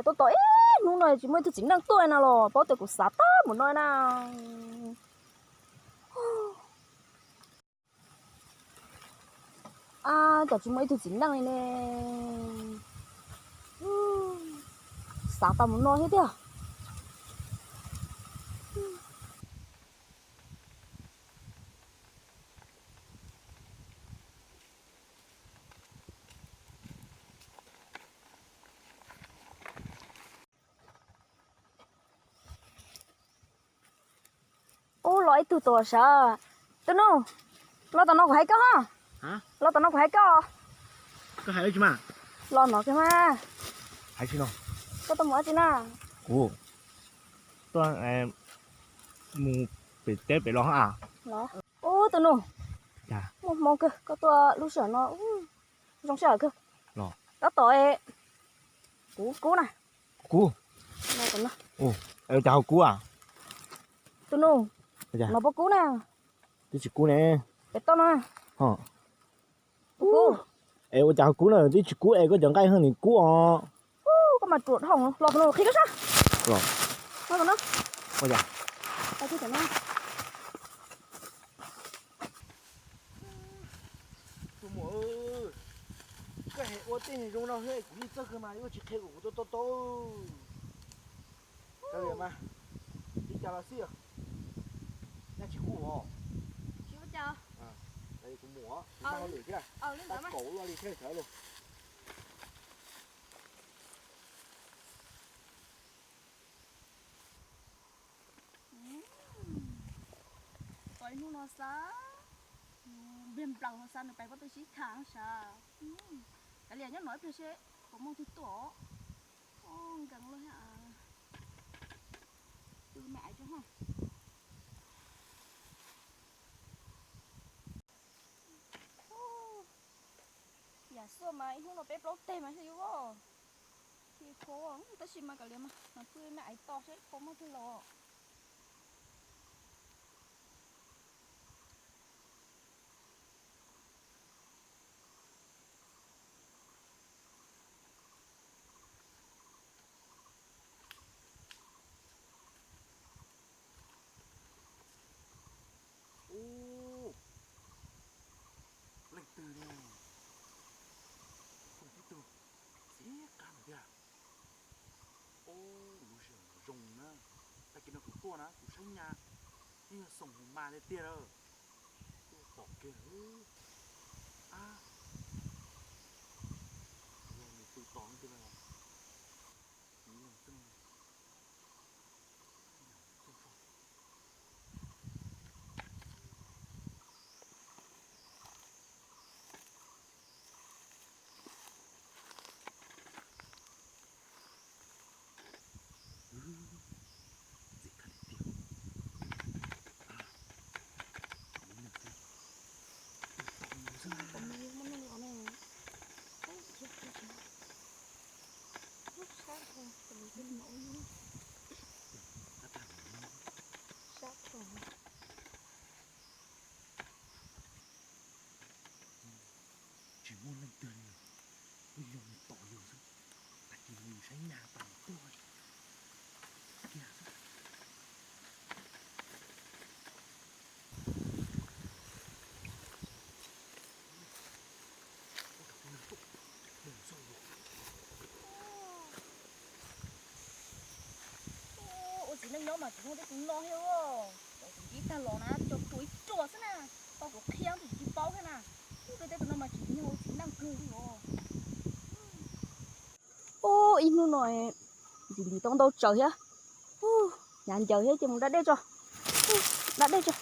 Tos tos ib hnub no tsis muaj ib tug txiv neej tuaj no los paub tias kuv xav tag mus no na. Cas tsis muaj ib tug txiv neej li ne. Xav tau mus no thiab tiag. Ub, los ib tug tuaj sav. Tus nus, los tom no kuv hais koj. Los tom no kuv hais koj. Los no kiag mas. Hais tsis no. Koj tuaj mus dab tsi na? Kuv tuaj mus pem teb pem los a. Ub, tus nus, muaj hmoo kawg koj tuaj lub sij hawm no, zoo sij hawm kawg. Tab tom kuv kub na. Kub? Ua cas ho kub a? Tus nus, no puas kub na? Twb tsis kub ne. Pem toj no. Es ua cas ho kub na, twb tsis kub es koj cov nqaij ho nim kub os. Koj mas ruam dhau los tus nus qhib koj sab. Los. Tus muam, koj hais ua tej zoo no thiab kuv yeej txawj kawg mas yuav tsis qhia kuv, kuv tau tau tau. Kav liam mas, li cas los xij, nyaj tsis kub os. Kuv mus, kuv mam hauj lwm thiab, kaum luaj li thiab sawv los. Tos ib hnub no xav, npiag nplaws no xav nws pais pob tw sib tham sav. Kav liam nyob no ib pliag seb puas muaj twg tuaj. Nkees lawm thiab. Tw me aiv tso. Yam xuaj mas ib hnub no peb plaub teg mas xwb yuav. Tsis kho, tab sis mas kav liam mas pw me aiv tos seb puas muaj twg los. Ub, leej twg ne? Kuv tib tug xiv qab ntawd tiag. Ub, lub sij hawm no zoo na. Tag kis no kuv tuaj na kuv saib nyaj yeej yog xoom mus mas tiag tiag lawm. Tuaj tom kiag lawm. Ab, yog nws pw tos no tiag. Txiv neej xwb no. Ntxim kawg li tiag. Txiv neej xwb. Txiv neej xwb. Sab dhau. Tsis muaj leej twg li, kuj yog nws tos yus xwb. Tag kis no yus saib nyaj tas tuaj kiag xwb. Ua txiv neej nyob mas tsis muaj tej tus no thiab. Cov txiv ntsib tag los na, cov ruam ib ruam xwb na. Tau kuv qhia tus tsis paub thiab na. Ub, tej tus no mas tsis yog ua txiv neej kawg li os. Ub, ib hnub no ntxim ntim tau ntau tsaws thiab. Hnyav ncaws thiab ces mus da dej tso. Da dej tso.